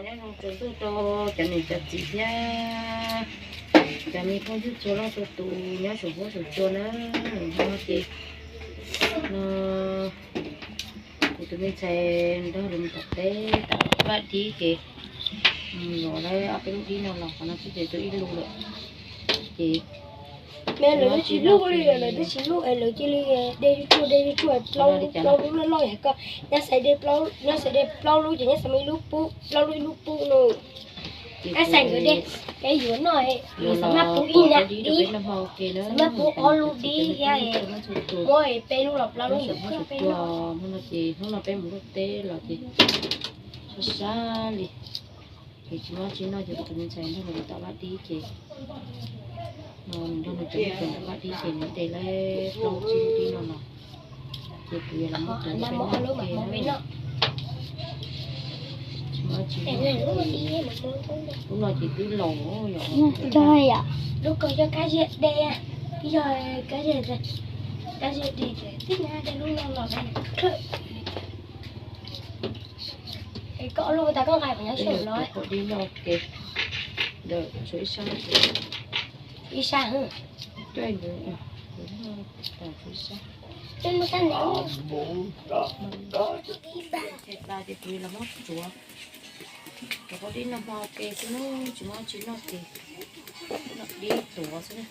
Nyob zoo tsaus ntuj rau cov niam cov txiv thiab cov me phooj ywg txhua leej txhua tus nyob saum huab saum cua na. Hnub no ces no kuv tus me ntxhais nrog lawv mus tom teb tom vaj dib ces los lawv ob peb lub dib no los qhov no xwb ces tau ib lub lawm. Ces me lawv twb tsis luj li, lawv twb tsis luj es lawv cia li de tsuag de tsuag plaub lub loj loj yog koj nyob xaiv de plaub, nyob xaiv de plaub lub ces nyob xaiv muaj ib lub pub, plaub lub ib lub pub no. Ab xais nkawd de, es yuav noj, yuav xav maj pub ib nyuag dib, xav maj pub ob lub dib thiab, muab peb lub los plaub lub yuav pub peb lub. Hnub no ces hnub no peb mus luaj teb los ces sab sab li, ces tsis muaj dab tsi noj ces kuv tus me ntxhais nrog nws tom vaj dib ces no nws nrog nws cov me nyuam tom vaj dib ces nws de lawm plaub tsib lub dib no los ces kuv yuav los muab tuav peb noj. Lub no ces twb laus, lub ko yog kab ziag de, yog kab ziag, kab ziag de ces twb nyab de lub no los. Es koj lub tas koj nqa puas nyob xyaum no? Ib sab, ib sab. Twb muaj sab ntev. Ces tas ces kuv los muab tsuav, tsuav dib noj hmo ces xwb na, tsis muaj dab tsi noj ces noj dib tuav xwb na.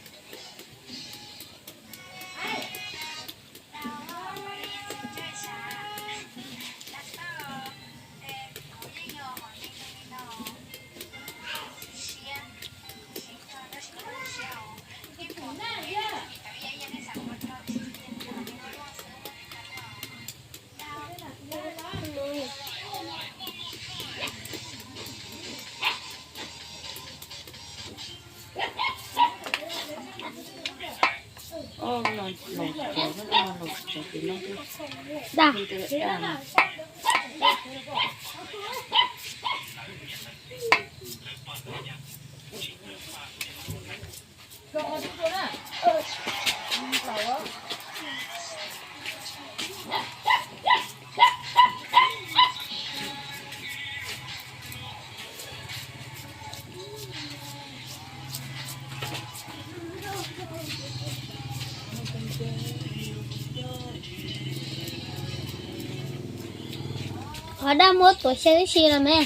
Qhov dab muab tuav xyaw ib si los me.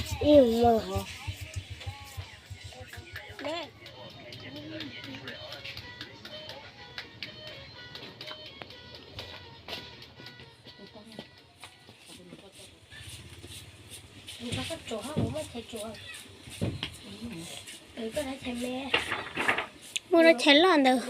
Muaj lub chais loj ntawd.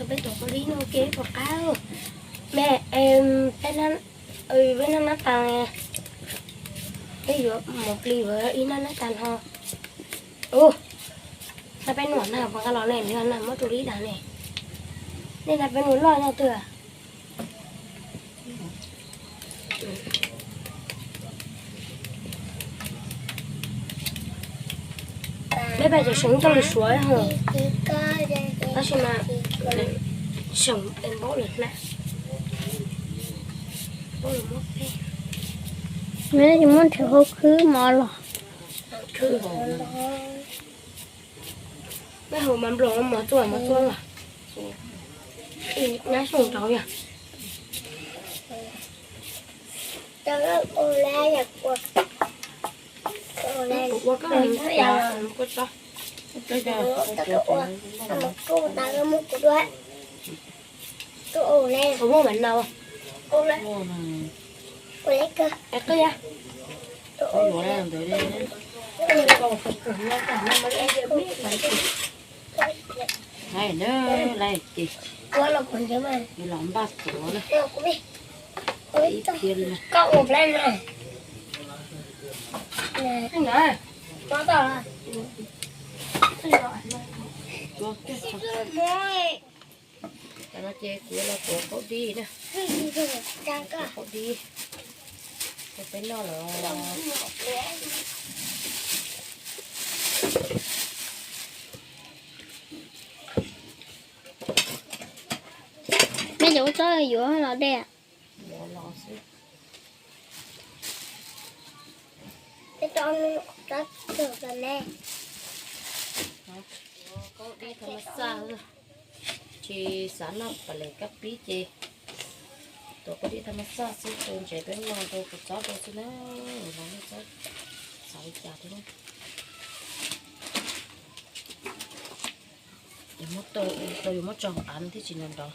Peb tuav peb lub dib no ua ke puas qab? Me, peb, peb noj nab tas, peb yuav mus plis ib nab nab tas no. Ub, nab peb nuam na, puas nqa los ne, nws na muab rau lib dag ne. Nej nab peb nuam loj nyob twg? Peb pais cov seem coj lus suav ho, tab sis mas seem es npaub lawm na. Neb tsis muab nrhiav hauv khwb mov los? Peb hauv mas nplos mov txua mov txua los. Nyab xyoo rau yog. Kuv ua koj, kuv ua koj tso. Kuv ua koj, kuv ua koj, kuv ua koj. Laiv na, laiv ces yus los npaj tuav na. Ib pliag li na. Cov no ces kuv los tuav qaub dib na. Qaub dib rau peb noj lawm. Nej cov ua tsob yuav los de. Yuav los xwb. Qaub dib thaj ma xaj, tsis xav noj pam les kab pib ces tuav qaub dib thaj ma xaj xwb, rau ntsev peb noj rau kua txob rau xwb na. Los nej txhob xav li cas thiab. Yus muab tau, tau yus muab tso hauv av no thiaj tsis nrov nrov.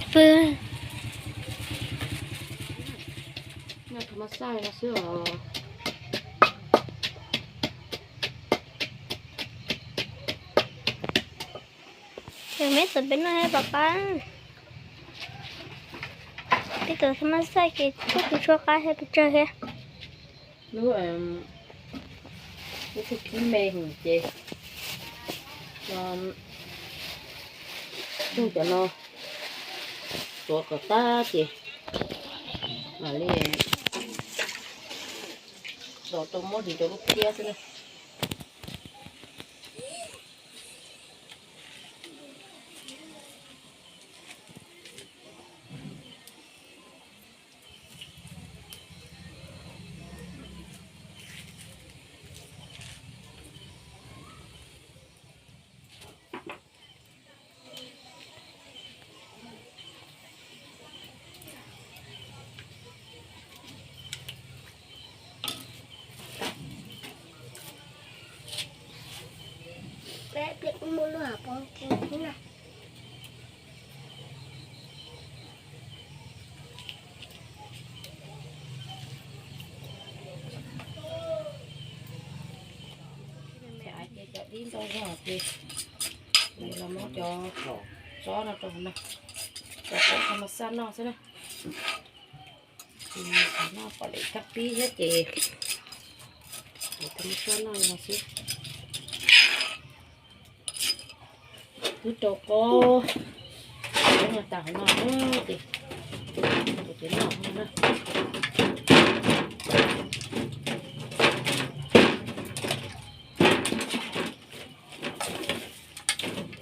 Pw. Noj thaj ma xaj no xwb os. Ces meb txawm peb noj thiab pab pab. Peb txawm thaj ma xaj ces txhob pw tshuab qab thiab pw tsawg thiab. Lub, lub tshub khib me heev ces no, tug cov no tuav kom tag ces mam li los rau muab hliv rau lub phiab xwb na. Cov dib ntau zog ces los muab cov tsob no rau hauv no, cov tsob thaj ma xaj noj xwb na. Ces xav noj pom lem kab pib thiab ces thaj ma xaj noj no xwb. Twb rau qab, no tas hauv no ces, ces noj no na.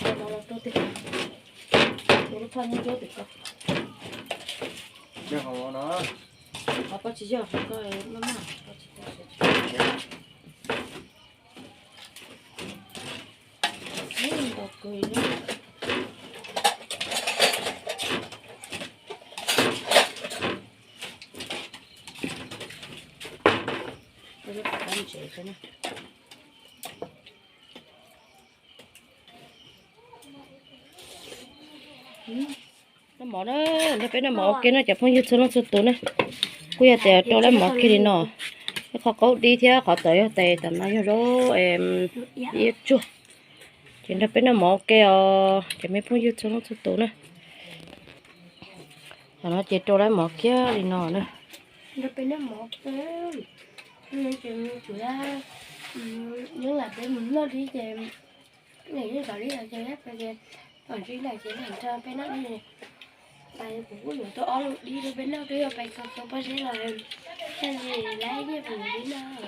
Rau no los rau tiag, rau lub thaj nyob ncuab tim ko. Qhov ko tsis yog, qhov ko maj maj, ko tsis tau siav. Ntau kawg li na. Ntsev na. Noj mov na, nrog peb noj mov ua ke na cov phooj ywg txhua leej txhua tus na. Kuj yog tias rau lawv mov kiag li no, Qhov qaub dib thiab qhov tawv yog tes, tam no yog zaub iab tsuag. Ces nrog peb noj mov ua ke os cov me phooj ywg txhua leej txhua tus na. Tam no ces rau lawv mov kiag li no na. Nrog peb noj mov, ces kuv nyob lam peb mus noj dib ces yeej kom dib los ces pais ces tom ntsis lawm ces lam nrog peb noj dib. Pais kuv kuj yuav tau ob lub dib rau peb noj, twb yog pais kho kho pob zeb los thiaj li laib nyiaj pem dib noj.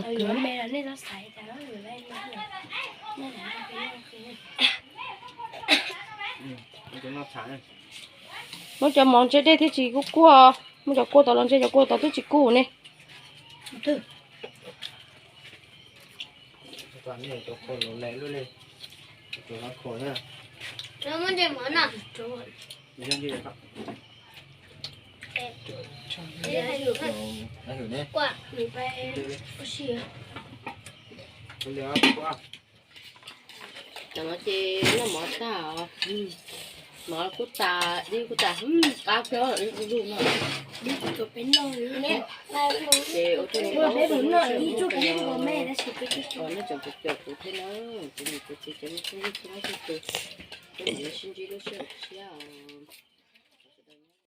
Tau yuav me los nej txhob xaiv tas yuav laib noj. Muab cov mov ntse dej thiab tsis kuj kuaj, muab cov kuaj tod los ntse, cov kuaj tod twb tsis kuj ne. Tam no ces noj mov tag os. Mov kuj tas, dib kuj tas, qab kawg ib lub no. Ces ua rau nej tsuj peb noj me tab sis peb tsuj nej tseem caum kuv thiab na, kuv niam kuv txiv cov me phooj ywg txhua leej txhua tus, peb mam li sib ntsib lub sij hawm tshiab.